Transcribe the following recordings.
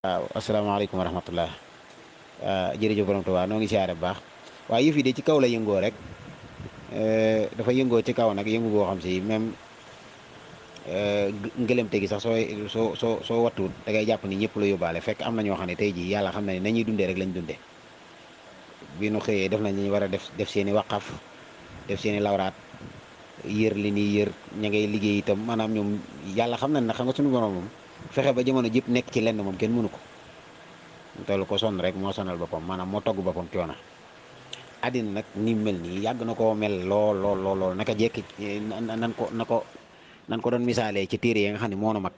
waaw asalaamaaleykum wa rahmatullah. Jërëjëf borom Tuubaa noo ngi siyaare bu baax. waaye yëf yi de ci kaw la yëngoo rek. dafa yëngoo ci kaw nag yëngu boo xam si même ngëlëmte gi sax soo wattuut da ngay jàpp ni ñëpp la yóbbaale fekk am na ñoo xam ne tey jii yàlla xam na ne nañuy dundee rek lañ dundee. bi nu xëyee def nañ li ñu war a def seen i waqaf, def seen i lawraat, yër li ni yër ña ngay liggéey itam maanaam ñoom yàlla xam nañ ne xam nga suñu borom moom fexe ba jamono jëpp nekk ci lenn moom kenn mënu ko. toll ko sonn rek moo sonal boppam maanaam moo togg boppam coono. àddina nag ni mel nii yàgg na koo mel lool lool lool lool naka jekki nan ko doon misaalee ci téere yi nga xam ne moo na mag.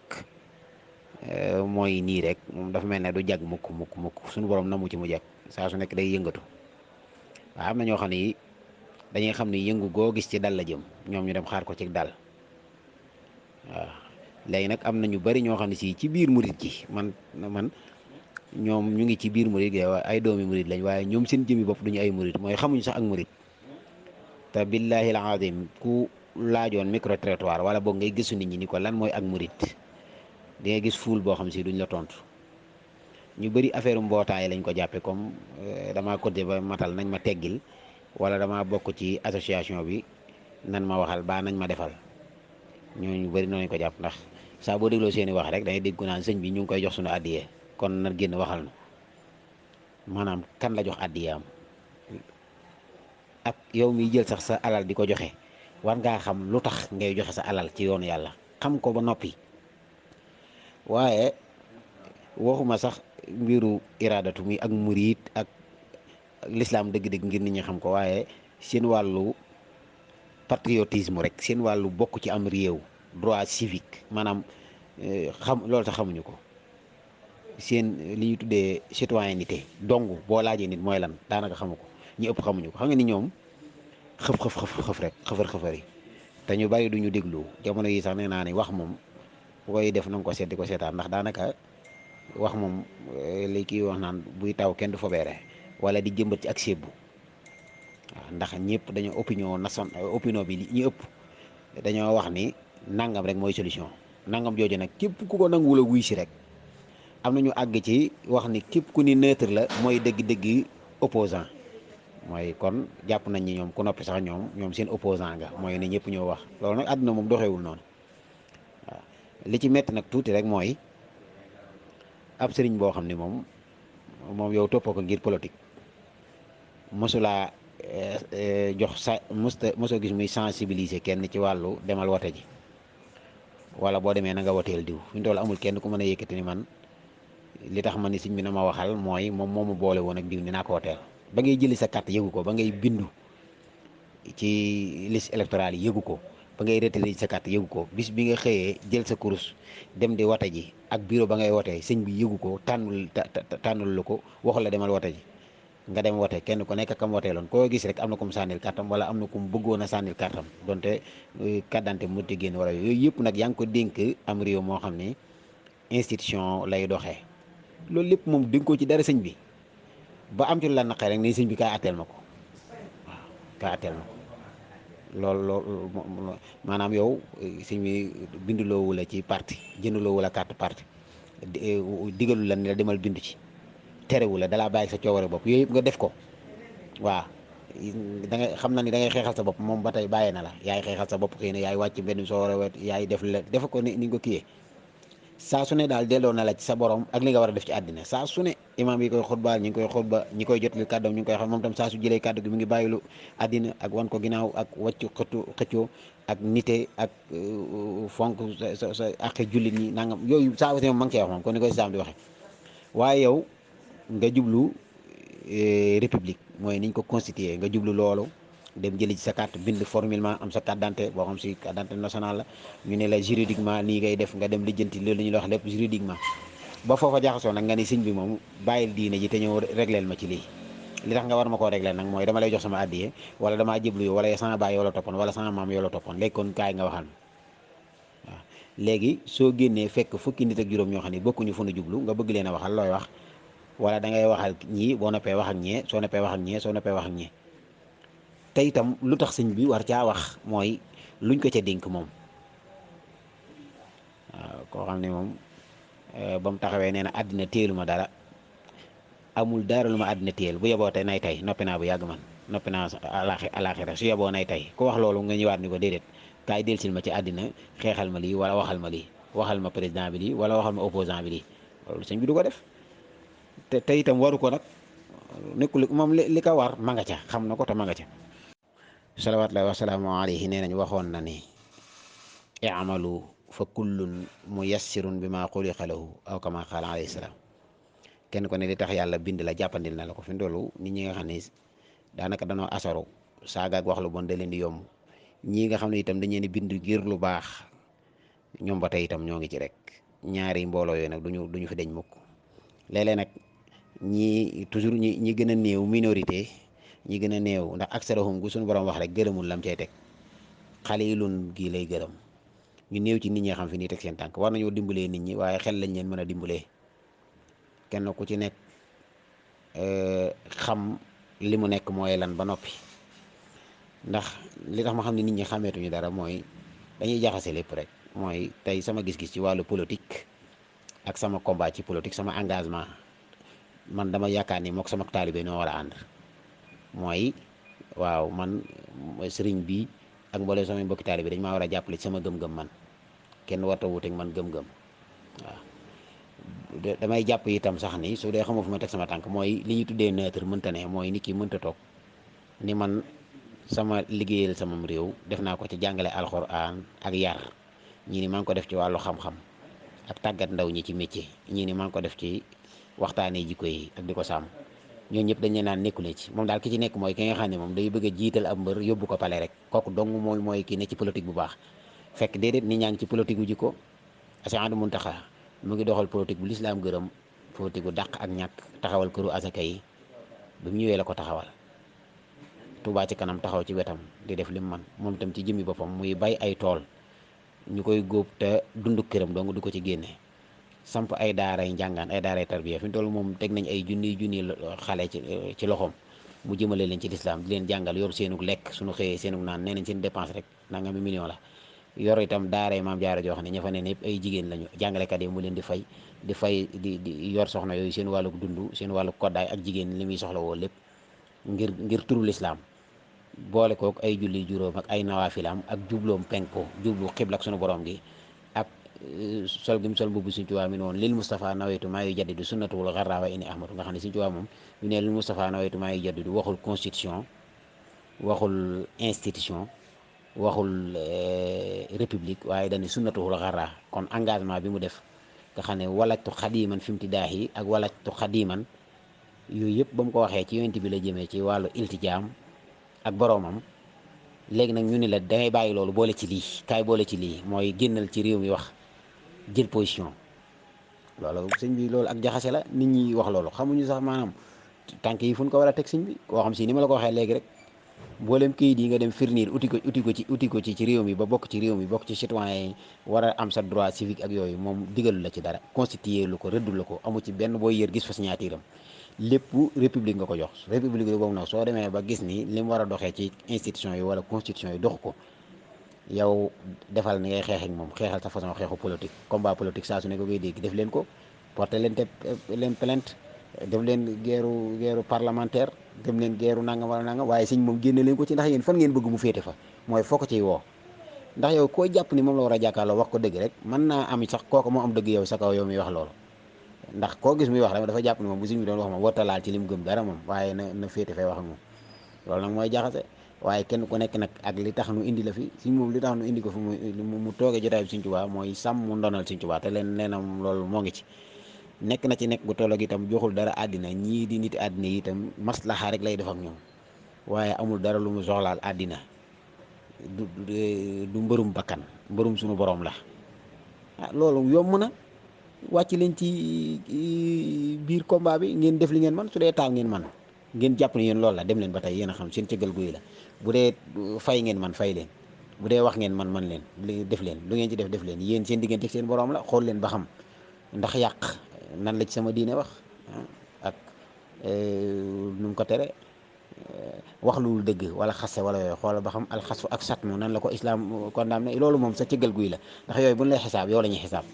mooy nii rek moom dafa mel ne du jag mukk mukk mukk suñu borom namu ci mu jag saa su nekk day yëngatu. waaw am na ñoo xam ne dañuy xam ni yëngu goo gis ci dal la jëm ñoom ñu dem xaar ko ci dal. waaw léegi nag am na ñu bari ñoo xam ne si ci biir murit gi man ñoom ñu ngi ci biir murit gi ay doomi murit lañ waaye ñoom seen jëmi bopp duñu ay murit mooy xamuñu sax ak murit. te billahi al azim ku laajoon micro trottoir wala boog ngay gëstu nit ñi ni ko lan mooy ak murit di nga gis fuul boo xam si duñ la tontu. ñu bëri affaire mbootaay lañ ko jàppe comme damaa côté ba matal nañ ma teggil wala damaa bokk ci association bi nan ma waxal ba nañ ma defal ñooñu bëri noonu lañ ko jàpp ndax saa boo dégloo seeni wax rek dangay dégg naan sëñ bi ñu ngi koy jox suñu addiyee kon na génn waxal na maanaam kan la jox addiyaam. ak yow miy jël sax sa alal di ko joxe war ngaa xam lu tax ngay joxe sa alal ci yoonu yàlla xam ko ba noppi. waaye waxuma sax mbiru iraadatu mi ak murit ak lislaam dëgg-dëgg ngir nit ñi xam ko waaye seen wàllu patriotisme rek seen wàllu bokk ci am réew droit civique maanaam loolu sax xamuñu ko. seen li ñuy tuddee citoyenneté dong boo laajee nit mooy lan daanaka xamu ko ñi ëpp xamuñu ko. xam nga ni ñoom xëf rek xëfar yi te ñu bari duñu déglu jamono yi sax nee naa ni wax moom bu koy def na nga ko seet di ko seetaan ndax daanaka wax moom li kii wax naan buy taw kenn du fobeere wala di jëmbat ci ak sébbu. waaw ndax ñëpp dañoo opinion bi ñi ëpp dañoo wax ni nangam rek mooy solution. nangam jooju nag képp ku ko nanguwul a wuy si rek am na ñu àgg ci wax ni képp ku ni neutre la mooy dëgg-dëgg opposant mooy kon jàpp nañ ni ñoom ku noppi sax ñoom seen opposant nga mooy ne ñëpp ñoo wax loolu nag àdduna moom doxewul noonu. waaw li ci metti nag tuuti rek mooy ab sëriñ boo xam ne moom yow toppoo ko ngir politique mosulaa jox sa mosoo gis muy sensibiliser kenn ci wàllu demal wote ji wala boo demee na nga woteel diw fi mu toll amul kenn ku mën a yëkkati ni man li tax ma ni sëñ bi na ma waxal mooy moom moo ma boole woon ak diw ni naa ko woteel. ba ngay jëli sa carte yëgu ko ba ngay bindu ci liste électorale yi yëgu ko ba ngay retiré sa carte yëgu ko bis bi nga xëyee jël sa kurus dem di wote ji ak bureau ba ngay wotee sëñ bi yëgu ko tànnul la ko waxu la demal wote ji nga dem wote kenn ku nekk kam woteeloon koo gis rek am na ku mu sànnil kartam wala am na ku mu bëggoon a sànnil kartam donte carte d'identité mu ti génn wala yooyu yëpp nag yaa ngi ko dénk am réew moo xam ni institution lay doxee loolu lépp moom dénk ko ci dara sëñ bi ba am ci lu la naqare rek ni sëñ bi kaa atteel ma ko waaw kaa atteel ma ko loolu maanaam yow sëñ bi binduloowu la ci parti jënduloowu la carte parti digalu la ni la demal bindu ci terewu la dalaa bàyyi sa coobare bopp yooyu yëpp nga def ko. waaw da ngay xam na ni da ngay xeexal sa bopp moom ba tey bàyyee na la yaay xeexal sa bopp xëy na yaay wàcc benn soo war a wet yaay def la defa ko ni nga ko kiyee saa su ne daal delloo na la ci sa borom ak li nga war a def ci àddina saa su ne imaam yi koy xutbaal ñi ngi koy xutba ñi koy jotali kàddoom ñu ngi koy xam moom tam saa su jëlee kàddu gi mi ngi bàyyilu àddina ak wan ko ginnaaw ak wàccu xëccoo ak nite ak fonk sa àqi jullit ñi nangam yooyu saa su ne moom ma ngi koy wax moom kon ni koy saam di waxe waaye yow nga jublu république mooy niñ ko constitué nga jublu loolu dem jëli ci sa carte bind formellement am sa carte d'identité boo xam si carte d'identité nationale la ñu ne la juridiquement nii ngay def nga dem lijjanti loolu la ñuy wax lépp juridiquement ba foofa jaxasoo nag nga ni sëñ bi moom bàyyil diine ji te ñëw régleel ma ci lii li tax nga war ma koo régleel nag mooy dama lay jox sama addiye wala damaa jéblu yow wala sama baay yoo la toppoon wala sama maam yoo la toppoon léegi kon kaay nga waxal ma waaw léegi soo génnee fekk fukki nit ak juróom ñoo xam ne bokkuñu fu nu jublu nga bëgg leen a waxal looy wax wala da ngay waxal ñii boo noppee wax ak ñee soo noppee wax ak ñee soo noppee wax ak ñee te itam lu tax sëñ bi war caa wax mooy luñ ko ca dénk moom waaw koo xam ne moom ba mu taxawee nee na àddina téelu ma dara, amul dara lu ma àddina téel, bu yeboo tey nay tey noppi naa bu yàgg man, noppi naa alaxira su yeboo nay tey. ku wax loolu nga ñëwaat ni ko déedéet kaay delsil ma ci àddina, xeexal ma lii wala waxal ma lii, waxal ma président bi lii wala waxal ma opposant bi lii, loolu sëñ bi du ko def. te itam waru ko nag, nekkul moom li ko war ma nga ca, xam na ko te ma nga ca. salawaatullaahi wa salaamu alayhi nee nañ waxoon na ni i'malu fa kullun muyassirun bi ma xuliqa lahu aw kama qaala alayhi salaam. kenn ko ne li tax yàlla bind la jàppandil na la ko. fi mu toll nit ñi nga xam ne daanaka danoo asaro saaga ak wax lu bon da leen di yomb, ñii nga xam ne itam dañ leen di bind ngir lu baax, ñoom ba tey itam ñoo ngi ci rek. ñaari mbooloo yooyu nag duñu fi deñ mukk. léeg-léeg nag ñi toujours ñi gën a néew minorité, ñi gën a néew, ndax aksarahum gu suñu borom wax rek gërëmul lam cay teg, xalilun gi lay gërëm. ñu néew ci nit ñi xam fi nii teg seen tànk. war nañoo dimbalee nit ñi waaye xel lañ leen mën a dimbalee. kenn ku ci nekk xam li mu nekk mooy lan ba noppi. ndax li tax ma xam ne nit ñi xàmmeetuñu dara mooy dañuy jaxase lépp rek. mooy tey sama gis-gis ci wàllu politique ak sama combat ci politique, sama engagement, man dama yaakaar ni mook sama taalibe noo war a ànd. mooy waaw man sëriñ bi ak mboolem samay mbokki taalibe dañ maa war a jàppale ci sama gëm-gëm man. kenn warta wuteeg man gëm-gëm. waaw damay jàpp itam sax ni su dee xamoo fu ma teg sama tànk, mooy li ñuy tuddee neutre mënta ne. mooy nit ki mënta toog ni man sama liggéeyal samam réew def naa ko ci jàngale alxuraan ak yar, ñii ni maa ngi ko def ci wàllu xam-xam ak tàggat ndaw ñi ci métier, ñii ni maa ngi ko def ci waxtaanee jikko yi ak di ko sàmm. ñooñu ñëpp dañ naan nekkule ci moom daal. ki ci nekk mooy ki nga xam ne moom day bëgg a jiital ab mbër yóbbu ko pale rek. kooku dong mooy ki ne ci politique bu baax. fekk déedéet nit ñaa ngi ci politique bu jikko. Cheikh Ahmadou Mountakha mu ngi doxal politique bu lislaam gërëm, politique bu dàq ak ñàkk, taxawal këru asaka yi. bi mu ñëwee la ko taxawal. Touba ci kanam taxaw ci wetam di def lim man. moom itam ci jëmmi boppam muy bay ay tool ñu koy góob te dundu këram dong du ko ci génne. samp ay daaray njàngaan, ay daaray tarbiya. fi mu toll moom teg nañ ay junni xale ci loxoom mu jëmale leen ci lislaam, di leen jàngal, yor seenug lekk, suñu xëyee seenug naan. nee nañ seen dépense rek nangami million la. yor itam daaray maam jaara joo xam ne ña fa ne ñëpp ay jigéen lañu, jàngalekat yi mu leen di yor soxna yooyu seen wàllu dund, seen wàllu koddaay ak jigéen li muy soxla woo lépp ngir turu lislaam. boole kook ay julli juróom ak ay nawaafilaam ak jubloom penko, jublu xibla ak sunu borom gi, ak sol gi mu sol mbubb Sëñ Tuubaa mi noonu lil Moustapha nawaytu maa yu jaddidu sunnatuwul xarra wa ini ahmadu. nga xam ne Sëñ Tuubaa moom ñu ne lil Moustapha nawaytu maa yu jaddidu waxul constitution, waxul institution, waxul république, waaye dañu sunnatuwul xarra. kon engagement bi mu def nga xam ne walajtu xadiman fi imtidaahi ak walajtu xadiman, yooyu yëpp ba mu ko waxee ci yonent bi la jëmee ci wàllu iltijaam ak boroomam. léegi nag ñu ni la dangay bàyyi loolu boole ci lii, kaay boole ci lii, mooy génnal ci réew mi wax jël position. loolu sëñ bi loolu ak jaxase la. nit ñi wax loolu xamuñu sax maanaam tànk yi fu ñu ko war a teg sëñ bi. koo xam si ni ma la ko waxee léegi rek, mboolem kayit yi nga dem fournir uti ko ci réew mi ba bokk ci réew mi, bokk ci citoyen yi, war a am sa droit civique ak yooyu, moom digalu la ci dara, constitué lu ko, rëddul la ko, amu ci benn booy yër gis fa signature am. lépp république nga ko jox. république boobu nag soo demee ba gis ni li mu war a doxee ci institution yi wala constitution yi dox ko, yow defal ni ngay xeex ak moom, xeexal sa façon xeexu politique. combat politique saa su ne ko koy dégg, def leen ko, porter leen plainte, def leen guerre parlementaire, dem leen guerre nangam wala nangam, waaye sëñ moom génne leen ko ci. ndax yéen fan ngeen bëgg mu féete fa, mooy foo ko ciy woo. ndax yow koo jàpp ni moom la war a jàkkaarloo wax ko dëgg rek, mën naa am sax kooku moo am dëgg yow sa kaw yow miy wax loolu. ndax koo gis muy wax rek dafa jàpp ne moom bu sëñ bi doon wax moom warta laal ci li mu gëm dara moom, waaye na féete fay wax ak moom. loolu nag mooy jaxase. waaye kenn ku nekk nag ak li tax nu indi la fi. sëñ moom li tax nu indi ko fi mu toogee jotaay bi Sëñ Tuubaa mooy sàmm mu ndonal Sëñ Tuubaa, te leen neenam loolu moo ngi ci. nekk na ci nekk bu tolloog itam joxul dara àddina. ñii di nit àddina yi itam maslaxa rek lay def ak ñoom, waaye amul dara lu mu soxlaal àddina. du mbërum bakkan, mbërum suñu borom la. loolu yomb na. wàcc leen ci biir combat bi, ngeen def li ngeen man. su dee taal ngeen man, ngeen jàpp ne yéen loolu la, dem leen ba tey yéen a xam seen cëggal guy la. bu dee fay ngeen man, fay leen. bu dee wax ngeen man leen def leen. lu ngeen ci def leen. yéen seen diggante ak seen borom la. xool leen ba xam ndax yàq nan la ci sama diine wax ak nu mu ko tere, wax lu dëgg wala xase wala yooyu. xoolal ba xam alxasu ak satmu nan la ko islam condamné. loolu moom sa cëggal guy la. ndax yooyu buñ lay xisaab yow la ñuy xisaab.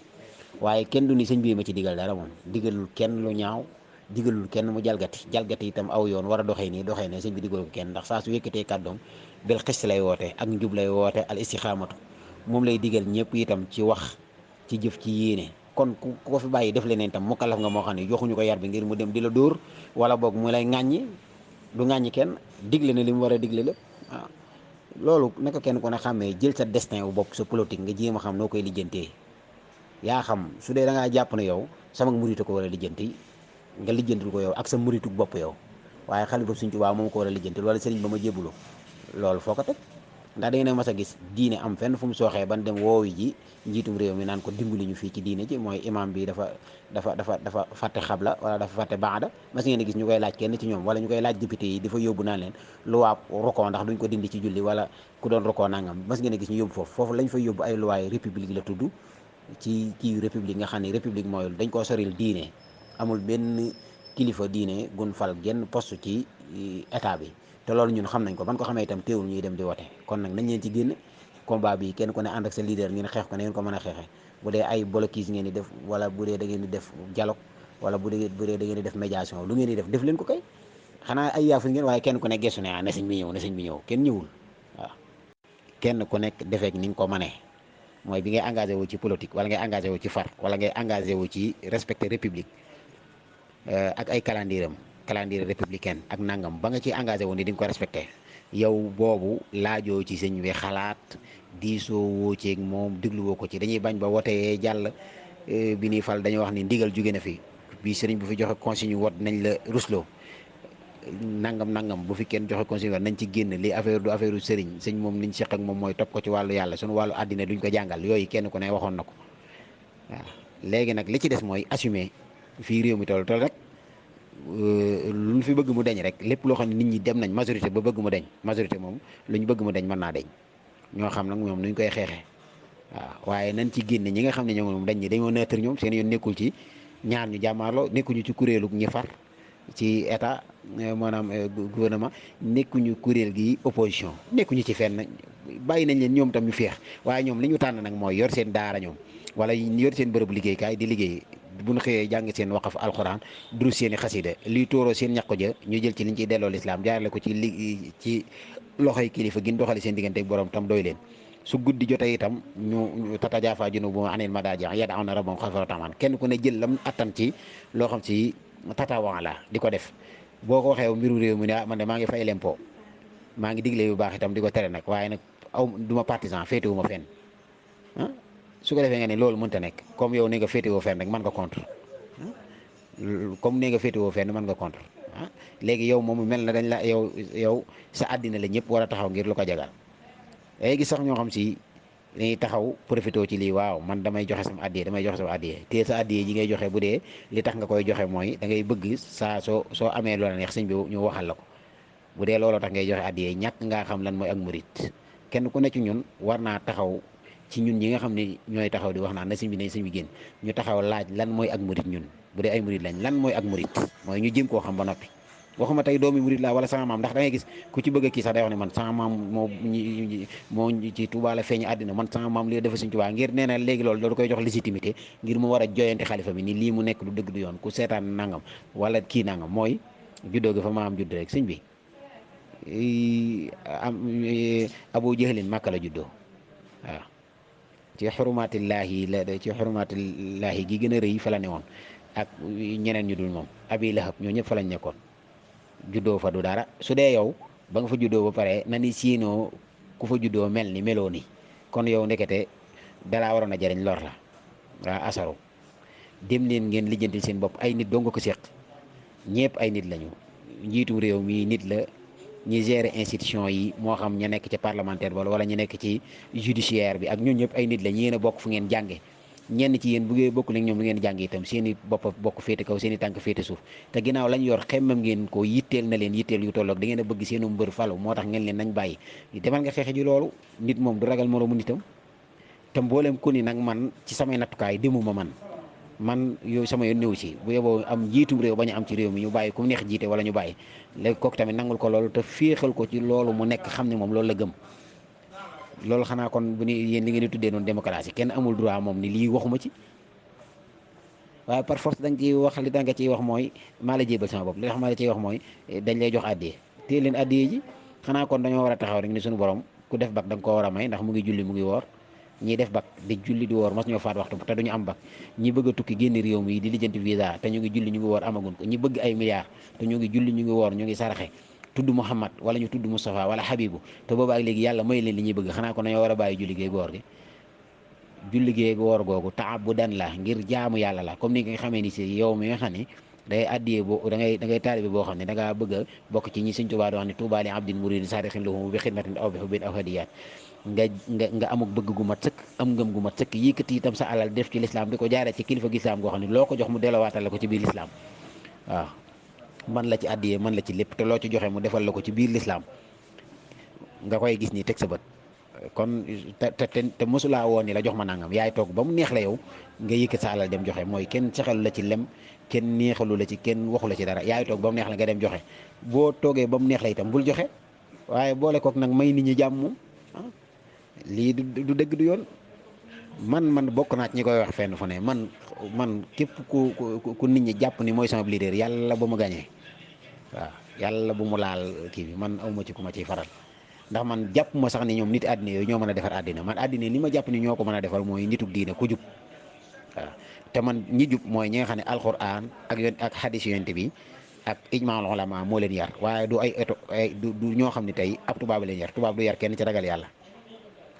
waaye kenn du ni sëñ bii ma ci digal dara moom digalul kenn lu ñaaw digalul kenn mu jalgati itam aw yoon war a doxee nii doxee ne sëñ bi digalul kenn ndax saa su yëkkatee kàddoom bil xis lay woote ak njub lay woote al istixaamatu moom lay digal ñëpp itam ci wax ci jëf ci yéene kon ku ko fi bàyyi def leneen itam mu kalaf nga moo xam ne joxuñu ko yar bi ngir mu dem di la dóor wala boog mu lay ŋàññi du ŋàññi kenn digle na li mu war a digle lépp waaw loolu naka kenn ku ne xàmmee jël sa destin wu bopp sa politique nga jéem a xam noo koy lijjantee yaa xam su dee da ngaa jàpp ne yow sama muritu ko war a lijjanti nga lijjantil ko yow ak sa muritu bopp yow waaye xalifa Sëñ Tuubaa moom ko war a lijjantil wala sëriñ ba ma jébbalu loolu foo ko teg ndax da ngeen a mas a gis diine am fenn fu mu sooxee ban dem woowi ji njiitum réew mi naan ko dimbali ñu fii ci diine ji mooy imam bi dafa fàtte xabla wala dafa fàtte baada mas ngeen a gis ñu koy laaj kenn ci ñoom wala ñu koy laaj député yi dafa yóbbu naan leen luwaab rukoo ndax duñ ko dindi ci julli wala ku doon rukoo nangam mas ngeen a gis ñu yóbbu foofu lañ fay yóbbu ay luwaay république la tudd ci kii république nga xam ne république mooy dañ koo soril diine amul benn kilifa diine gun fal genn poste ci état bi te loolu ñun xam nañ ko ban ko xamee itam teewul ñuy dem di wote kon nag nañ leen ci génn combat bi kenn ku ne ànd ak sa leader ngeen xeex ko ne ngeen ko mën a xeexee bu dee ay blocus ngeen di def wala bu dee da ngeen di def dialogue wala bu dee da ngeen di def médiation lu ngeen di def leen ko kay xanaa ay yaafu ngeen waaye kenn ku ne gestu ne ah na sëñ bi ñëw na sëñ bi ñëw kenn ñëwul waaw kenn ku nekk defeek ni nga ko mënee mooy bi ngay engagé wu ci politique wala ngay engagé wu ci far wala ngay engagé wu ci respecter république ak ay calendrier républicain ak nangam ba nga ci engagé wu ni di nga ko respecté yow boobu laajoo ci sëñ bi xalaat diisoo woo ceeg moom dégluwoo ko ci dañuy bañ ba wotee jàll bi ñuy fal dañuy wax ni ndigal jóge na fi bi sëriñ bu fi joxe consigne wot nañ la rusloo nangam bu fi kenn joxe consigne nañ ci génn li affaire du affaire sëriñ sëñ moom niñ seq ak moom mooy topp ko ci wàllu yàlla suñu wàllu àddina duñ ko jàngal yooyu kenn ku ne waxoon na ko waaw léegi nag li ci des mooy assumer fii réew mi toll rek lu ñu fi bëgg mu deñ rek lépp loo xam ne nit ñi dem nañ majorité ba bëgg mu deñ majorité moom lu ñu bëgg mu deñ mën naa deñ ñoo xam nag moom nuñ koy xeexee waaw waaye nañ ci génne ñi nga xam ne ñoom moom dañ ñi dañoo neutre ñoom seen yoon nekkul ci ñaar ñu jàmmaarloo nekkuñu ci kuréelu ñi far ci état maanaam gouvernement nekkuñu kuréel gi opposition nekkuñu ci fenn bàyyi nañ leen ñoom tam ñu féex waaye ñoom li ñu tànn nag mooy yor seen daara ñoom wala yor seen bërëb liggéeykaay di liggéey bu ñu xëyee jàng seen waqaf alxuraan durus seen i xasida liy tóoroo seen ñàkko ja ñu jël ci liñ ciy delloo lislaam jaarale ko ci loxoy kilifa gin doxale seen diggante ak borom tam doy leen su guddi jotee itam ñu tatajaafa junubuhum anil madaaji' yad'uuna rabbahum xawfan wa tama'an kenn ku ne jël lam attan ci loo xam ci tatawaan la di ko def boo ko waxee mbiru réew mi ne man de maa ngi fay lempo maa ngi digle yu baax itam di ko tere nag waaye nag aw duma partisan féetewuma fenn su ko defee nga ne loolu mënta nekk comme yow ne nga féetewoo fenn rek mën nga contre comme ne nga féetewoo fenn mën nga contre léegi yow moom mel na dañ la yow sa àddina la ñëpp war a taxaw ngir lu ko jagal day gis sax ñoo xam si dañuy taxaw profité ci lii waaw man damay joxe sama addiye te sa addiye ji ngay joxe bu dee li tax nga koy joxe mooy da ngay bëgg saa soo amee loola neex sëñ bi ñu waxal la ko bu dee looloo tax ngay joxe addiye ñàkk ngaa xam lan mooy ak murit kenn ku ne ci ñun war naa taxaw ci ñun ñi nga xam ne ñooy taxaw di wax naan na sëñ bi génn ñu taxaw laaj lan mooy ak murit ñun bu dee ay murit lañ lan mooy ak murit mooy ñu jéem koo xam ba noppi waxuma tey doomi murit laa wala sama maam ndax da ngay gis ku ci bëgg a kii sax day wax ne man sama maam moo ci Tuubaa la feeñ àddina man sama maam lii dafa Sëñ Tuubaa ngir nee na léegi loolu da koy jox légitimité ngir mu war a joyante xalifa bi ni lii mu nekk du dëgg du yoon ku seetaan nangam wala kii nangam mooy juddoo gi fa maam judd rek sëñ bi Abu Jahlin Màkka la juddoo waaw ci xurmaatillaahi gi gën a rëy fa la ne woon ak ñeneen ñu dul moom Abi Lahab ñoo ñëpp fa lañ nekkoon juddoo fa du dara su dee yow ba nga fa juddoo ba pare na ni siinoo ku fa juddoo mel ni meloo ni kon yow ndekete dalaa waroon a jariñ lor la waa asaru dem leen ngeen lijjantil seen bopp ay nit doo nga ko séq ñëpp ay nit lañu njiitu réew mi nit la ñi gérer institution yi moo xam ña nekk ci parlementaire wala ñu nekk ci judiciaire bi ak ñun ñëpp ay nit la ñi yéen a bokk fu ngeen jànge ñenn ci yéen bu ngeen bokk ak ñoom lu ngeen jàng itam seen i bopp bokk féete kaw seen i tànk féete suuf te ginnaaw lañ yor xemmam ngeen ko yitteel na leen yitteel yu tolloog da ngeen a bëgg seenu mbër falu moo tax ngeen leen nañ bàyyi demal nga xeexe ji loolu nit moom du ragal moroomu nitam te mboolem ku ni nag man ci samay nattukaay demuma man yow sama yoon néew ci bu yeboo am njiitum réew bañu am ci réew mi ñu bàyyi ku neex jiite wala ñu bàyyi léegi kooku tamit nangul ko loolu te féexal ko ci loolu mu nekk xam ne moom loolu la gëm loolu xanaa kon bu ni yéen li ngeen di tuddee noonu démocratie kenn amul droit moom ni lii waxuma ci waaye par force da nga ciy wax li da nga ciy wax mooy maa la jébal sama bopp li tax maa la ciy wax mooy dañ lay jox addiye téye leen addiye ji xanaa kon dañoo war a taxaw rek ni suñu borom ku def bak da nga koo war a may ndax mu ngi julli mu ngi woor ñi def bak di julli di woor mas ñoo faat waxtu te duñu am bak ñi bëgg a tukki génn réew mi di lijjanti visa te ñu ngi julli ñu ngi woor amagun ko ñi bëgg ay milliards te ñu ngi julli ñu ngi woor ñu ngi saraxe tudd Muhammad wala ñu tudd Moustapha wala Habibu te booba ak léegi yàlla may leen li ñuy bëgg xanaa kon dañoo war a bàyyi julli géeg woor gi julli géeg woor googu taabudan la ngir jaamu yàlla la comme ni nga xamee ni si yow mi nga xam ne day addiyee boo da ngay taalibe boo xam ne da ngaa bëgg a bokk ci ñi Sëñ Tuubaa di wax ne tuubaa li abdin muridin saadixin lahu bi xidmatin aw bi hubbin aw hadiyaat nga amuk bëgg gu mat sëkk am ngëm gu mat sëkk yëkkati itam sa alal def ci lislaam di ko jaaree ci kilifa gi lislaam goo xam ne loo ko jox mu delawaatal la ko ci biir lislaam waaw man la ci addiyee man la ci lépp te loo ci joxe mu defal la ko ci biir lislaam nga koy gis ni teg sa bët kon te mosulaa woon ni la jox ma nangam yaay toog ba mu neex la yow nga yëkkat sa alal dem joxe mooy kenn saxalu la ci lem kenn neexalu la ci kenn waxu la ci dara yaay toog ba mu neex la nga dem joxe boo toogee ba mu neex la itam bul joxe waaye boole kook nag may nit ñi jàmm moom lii du dëgg du yoon man bokk naa ci ñi koy wax fenn fu ne man képp ku nit ñi jàpp ni mooy sama leader yàlla ba mu gañee waaw yàlla bu mu laal kii bi man awma ci ku ma ciy faral ndax man jàpp ma sax ni ñoom nit àddina yooyu ñoo mën a defar àddina man àddina li ma jàpp ni ñoo ko mën a defar mooy nitug diine ku jub waaw te man ñi jub mooy ñi nga xam ne alxuraan ak xadis yonent bi ak ijmaal ulama moo leen yar waaye du du ñoo xam ne tey ab tubaab leen yar tubaab du yar kenn ci ragal yàlla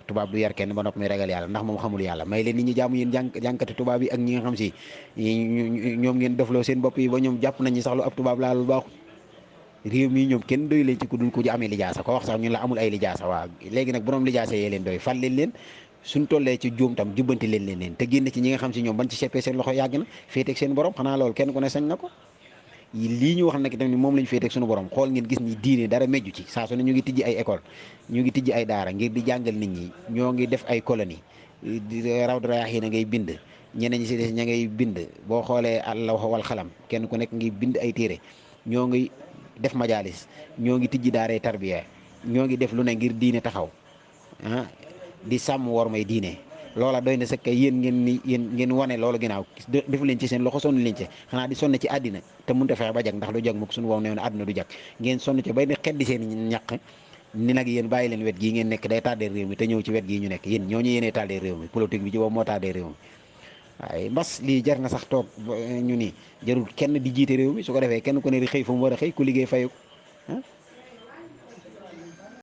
tubaab du yar kenn ba nopp muy ragal yàlla ndax moom xamul yàlla may leen nit ñi jaamu yéen jànkati tubaab yi ak ñi nga xam si ñoom ngeen defloo seen bopp yi ba ñoom jàpp nañ ñi sax lu ab tubaab laalul baaxul réew mi ñoom kenn doy leen ci ku dul ku amee lijaasa ko wax sax ñun la amul ay lijaasa waaw léegi nag borom lijaasa yee leen doy fal leen suñ tollee ci juum tam jubbanti leen te génn ci ñi nga xam si ñoom ban ci seppee seen loxo yàgg na féeteeg seen borom xanaa loolu kenn ku ne sañ na ko lii ñu wax nag tamit moom lañ féeteeg suñu borom xool ngeen gis ni diine dara mejju ci saa su ne ñu ngi tijji ay école ñu ngi tijji ay daara ngir di jàngal nit ñi ñoo ngi def ay colonie raw daraax yi na ngay bind ñeneen ñi si des ña ngay bind boo xoolee àllawx wal xalam kenn ku nekk ngi bind ay téere ñoo ngi def majalis ñoo ngi tijji daaree tarbiya ñoo ngi def lu ne ngir diine taxaw di sàmm war may diine loola doy na sëkk yéen ngeen wane loolu ginnaaw defu leen ci seen loxo sonn leen ci xanaa di sonn ci àddina te mënut a fexe ba jag ndax du jag mukk suñu wow ne àddina du jag ngeen sonn ci bay di xeddi seen ñaq ni nag yéen bàyyi leen wet gii ngeen nekk day tardé réew mi te ñëw ci wet gii ñu nekk yéen ñooñu yéenee tardé réew mi politique bi ci boobu moo tardé réew mi waaye mbas lii jar na sax toog ñu ni jarul kenn di jiite réew mi su ko defee kenn ku ne di xëy fa mu war a xëy ku liggéey fayu ko